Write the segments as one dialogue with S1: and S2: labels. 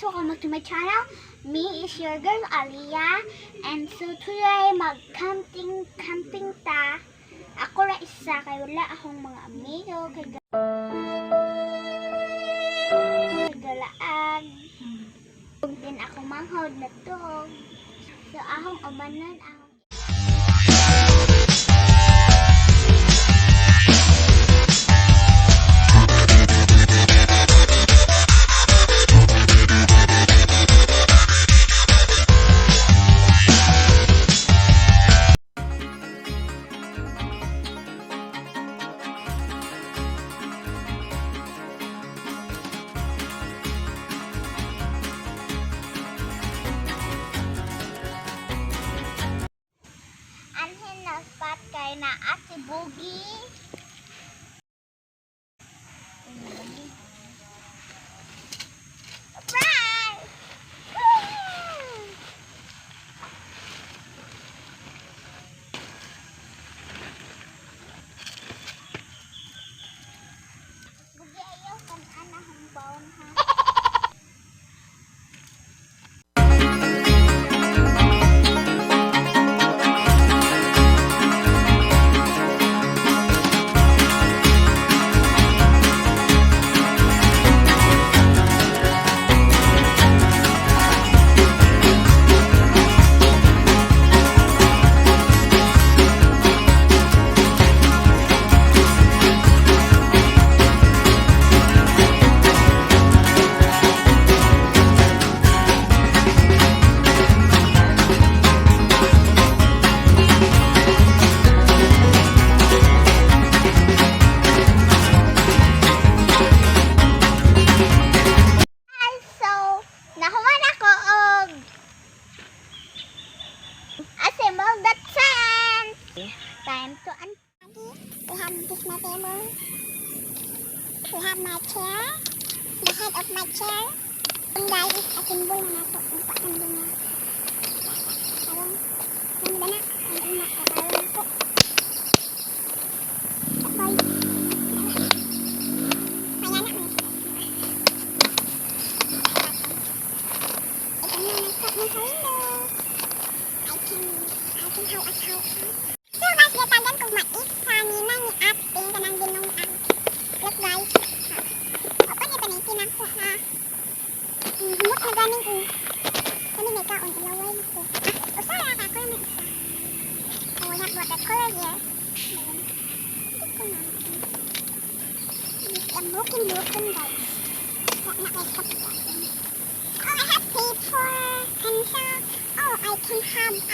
S1: Welcome back to my channel. Me is your girl Aliyah, and so today mag camping camping ta. Ako ra isa kay wala akong mga amigo kay galaag. Ug din ako manghod na tuog. So akong ubanon akong anhin na spot kay na si Boogie. Surprise! Woo! Boogie, ayaw kan anahong baon ha. Guys, so, nahuman ako og assemble the tent. Time to un
S2: We have this my table. We have my chair. The head of my chair. And guys, assemble na nato. Ipa-assemble na. Karon, ano ba na? Ang una, kakaroon ako. Bye. Kaya na, may ito na, nagka sa window. I can how as how. So guys, gitagan kog mais sa nina ni ate kanang dinungan. Look, guys. Ha. Open ito na ikinako ha. Humot na gani eh. Kani may kaon ilaway na ko. Ah, usa ra ka, ako may isa. Oh, we have watercolor here. Ayun. Hindi ko na. This is a broken broken, guys. Wa na kay kapit. Oh, I have paper, pencil. Oh, I can have a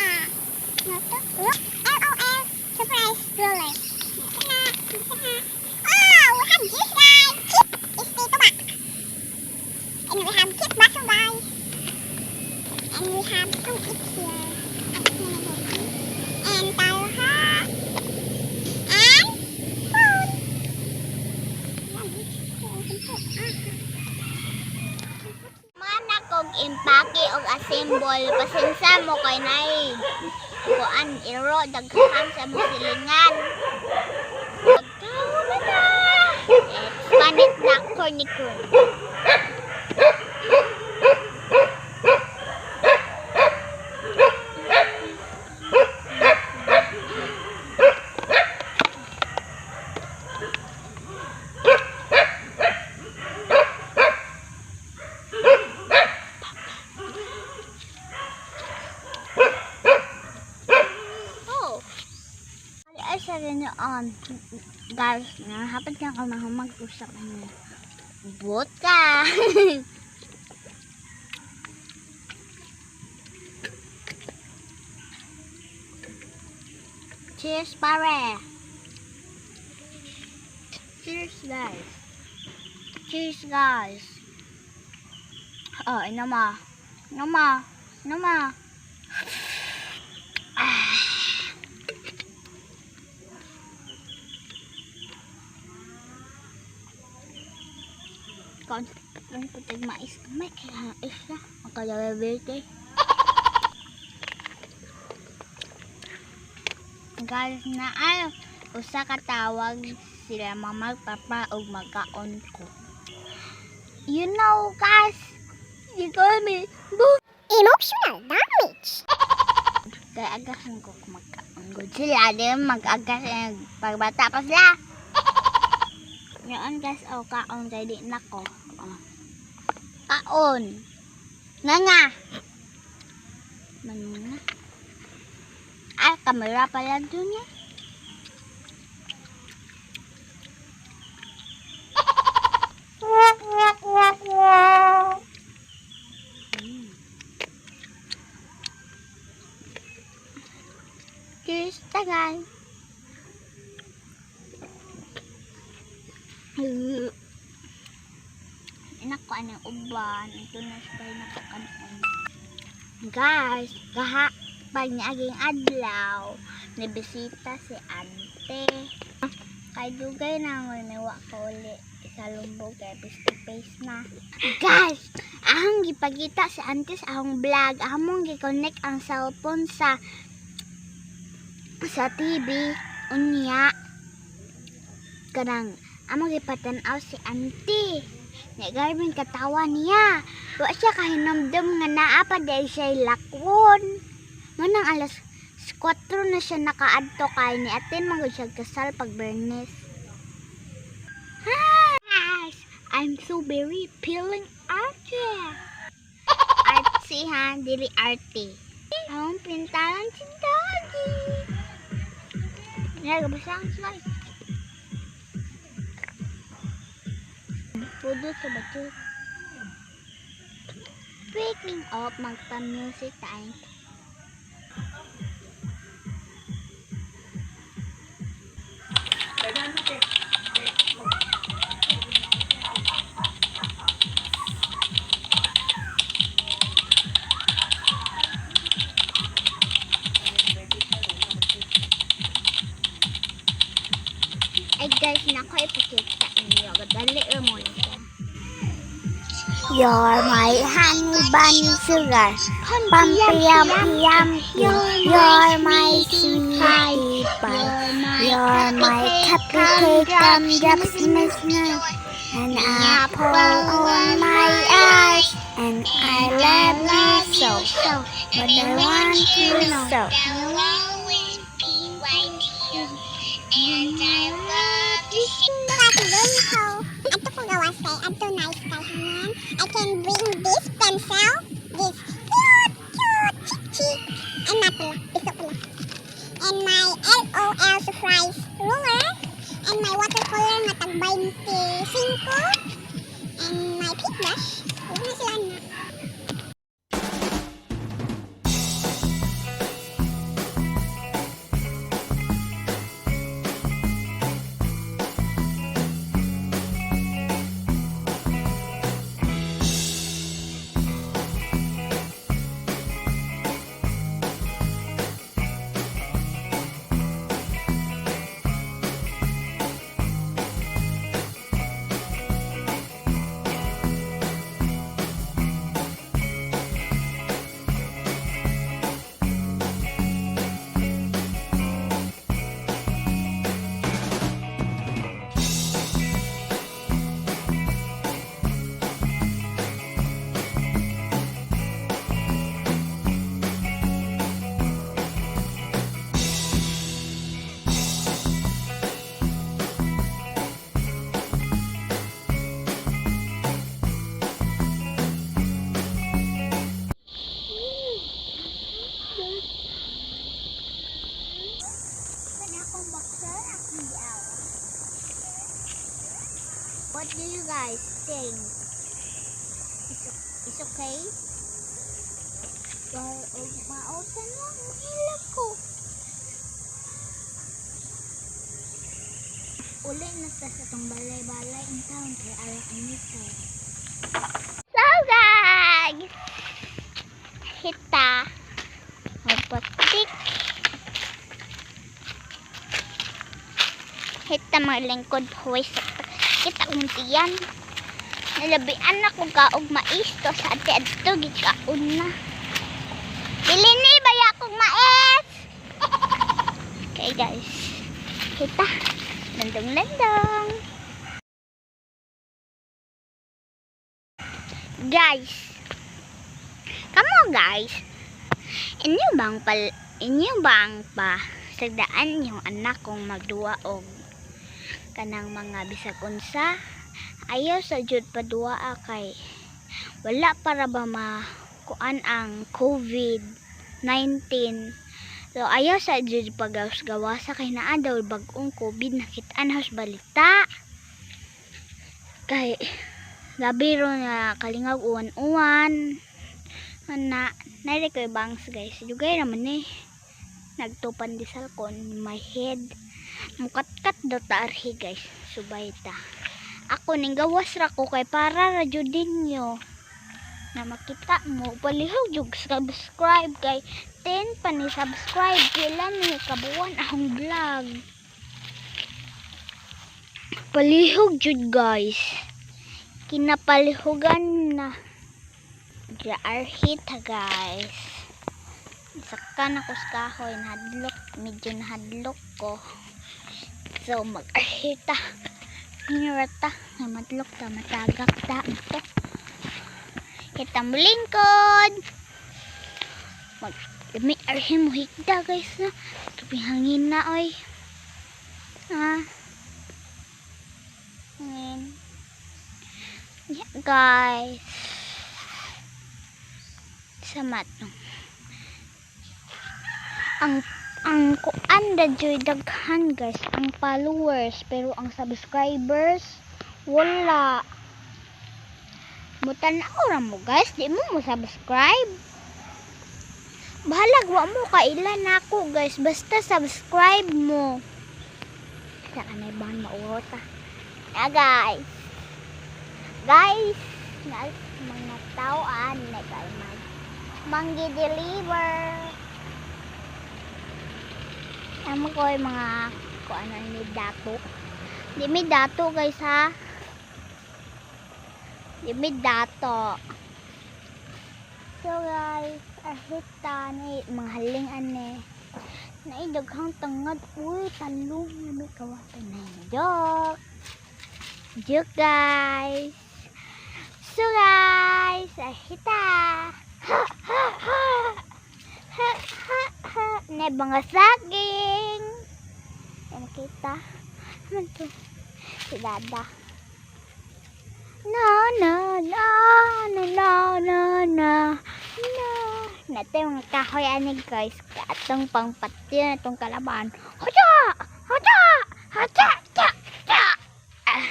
S2: notebook. Look, LOL, surprise ruler. Ito na, ito na. Oh, we have this, guys. Keep is dito ba? And we have keep baso, guys. And we have to eat here. And talha. And phone. Yan.
S1: Mana kog impake og assemble, pasensya mo kay nay kuan iro daghan sa mo silingan. Pagkaon na ta. It's panit na cornicorn. Oh. Ay, sa on. Guys, hapit na ako na mag-usap niya. Buta! Cheers, pare! Cheers, guys. Cheers, guys. Oh, inama. Inama. Inama. Ah. Kaon lang putig mais. May kaya isa. Ang kaya. Guys, na ay usa ka tawag sila mama, papa ug magkaon ko. You know, guys, di ko
S2: Emotional damage.
S1: Kaya agasan ko kumakaon. Good sila. Di mag-agas eh, pagbata pa sila. Ngayon guys, oh, kaon kay di nako. Oh. Kaon. Nga nga. Man nga. Ay, kamera pala dun niya. Cheers, tagal. Anak ko anong uban. Ito na siya nakakanon. Guys, kaha pag niaging adlaw, nibisita si ante. Kay dugay na ngoy may wa ka uli sa lumbog kay face to face na. Guys, ahong gipagita si ante sa ahong vlog. Ahong gi-connect ang cellphone sa TV unya kanang among gipatan-aw si ante. Nya garbing katawa niya. Wa siya kahinumdum nga naa pa dahil siya lakwon. Ngunang alas 4 na siya nakaadto kay ni atin magud siya kasal pag Bernes. Guys, I'm so very feeling artsy. Artsy ha, dili arty. Akong pintalan si Doggy. Nagabasa ang slide. Pudo sa bato. Speaking of, magpa-music time. Ay guys, nako ipakita ninyo. Dali ra mo siya.
S2: You're my honey bunny sugar. Pumpy yum yum. You're my sweetie pie. You're my cupcake gumdrops an apple on my eyes. And I love you so. But I want you so.
S1: I'll always be right here. And I love to see.
S2: Ato ko gawas kay ato nice kay hangin. I can bring this pencil, this cute, cute chick chick. And not pala, piso pala. And my LOL surprise ruler. And my watercolor nga tag 25. And my paintbrush. Wala na sila na.
S1: Kana akong boxer, akong giawa. What do you guys think? It's okay? Well, og mausan lang ang hilak ko. Uli na ta sa tong balay-balay in town kay arang anito. So guys! Hita. Magpatik. Hita maglingkod huway sa kita untiyan. Nalabian na ko kaog mais to sa ate adto gikaon na. Dili ni baya kong mais. Okay guys. Kita. Landong landong. Guys. Kamo guys, inyo bang pa sagdaan yung anak kong magduwa og kanang mga bisag unsa? Ayaw sa jud paduwa kay wala para ba makuan ang COVID-19. So ayaw sa jud pagawas-gawasa kay naa daw bag-ong COVID, nakit-an sa balita. Kay labi ro na kalingag uwan-uwan. Ana, nairi ko'y bangs guys. Dugay naman eh. Nagtupan disal ko on my head. Mukatkat daw ta arhi guys. Subay ta. Ako ning gawas ra ko kay para ra jud ninyo na makita mo. Palihog jud subscribe kay 10 pa ni subscribe, pila ni kabuwan akong vlog. Palihog jud guys, kinapalihugan na arhita guys. Saka ako sa kahoy, nahadlok, medyo nahadlok ko, so mag arhita ta, madlok ta, matagak ta ito kita mo lingkod. Mag may arhi mo higda guys na tubing hangin na oy. Ah. Hangin. Yeah, guys. Sa matong. Ang kuan da joy daghan guys, ang followers pero ang subscribers wala. Mutan-aw ra mo guys, di mo mo subscribe. Bahalag wa mo kaila nako guys, basta subscribe mo. Sa kanay bang maurot ah. Yeah, guys. Guys, guys, mga tao-an na kay mag manggi-deliver. Amo ko yung mga kuan ano ni dato. Di mi dato guys ha. Di mi dato. So guys, ahita ni mga haling ane. Naidaghang tangad. Uy, talong na may kawatan na. Joke! Joke guys! So guys, ahita! Ha ha ha! Ha ha ha! Na mga saging! Ay, makita. Ano to? Si Dada. No, no, no, no, no, no, no, no. Nate mga kahoy ani guys. Atong pangpati na itong kalaban. Hoja! Hoja! Hoja! Cha! Cha! Ah,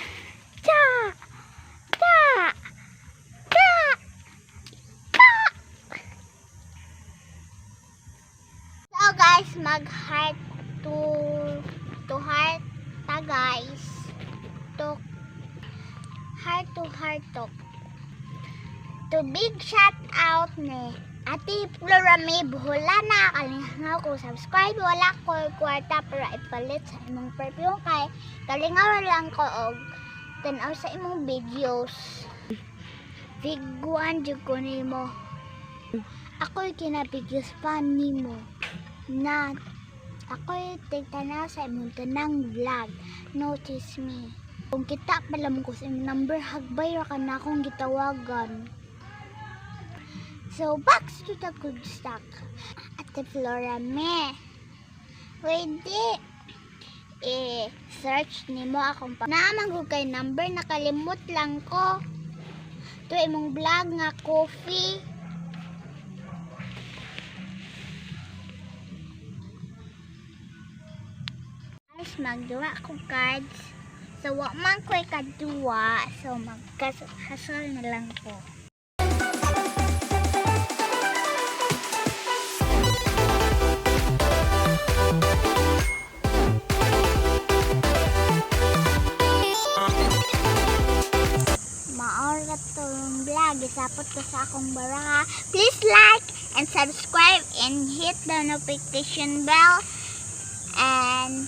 S1: cha! Cha! Cha! Cha! So guys, mag heart to heart ta guys. To heart talk. To big shout out ni Ate Flora May Buholana. Kalingaw ko subscribe, wala ko kwarta para ipalit sa imong perfume kay kalingaw lang ko og tan-aw sa imong videos. Big one jud ko nimo. Ako'y kina-biggest fan nimo na ako'y tigtanaw sa imong tanang vlog. Notice me. Kung kita pala mo ko sa imong number, hagbay ra ka na akong gitawagan. So, back to the good stock. Ate Flora Me. Pwede i-search nimo akong pa. Naaman ko kay number, nakalimot lang ko. To imong vlog nga coffee. Guys, magduwa ko cards. So, wa man ko'y kaduwa. So, magkasal na lang ko. Maora tong vlog. Isapot ko sa akong baraka. Please like and subscribe and hit the notification bell. And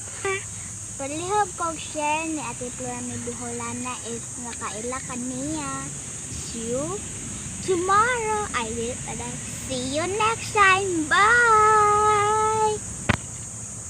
S1: palihog kog share ni Ate Flora May Buholana if nakaila ka niya. See you tomorrow. I will see you next time. Bye!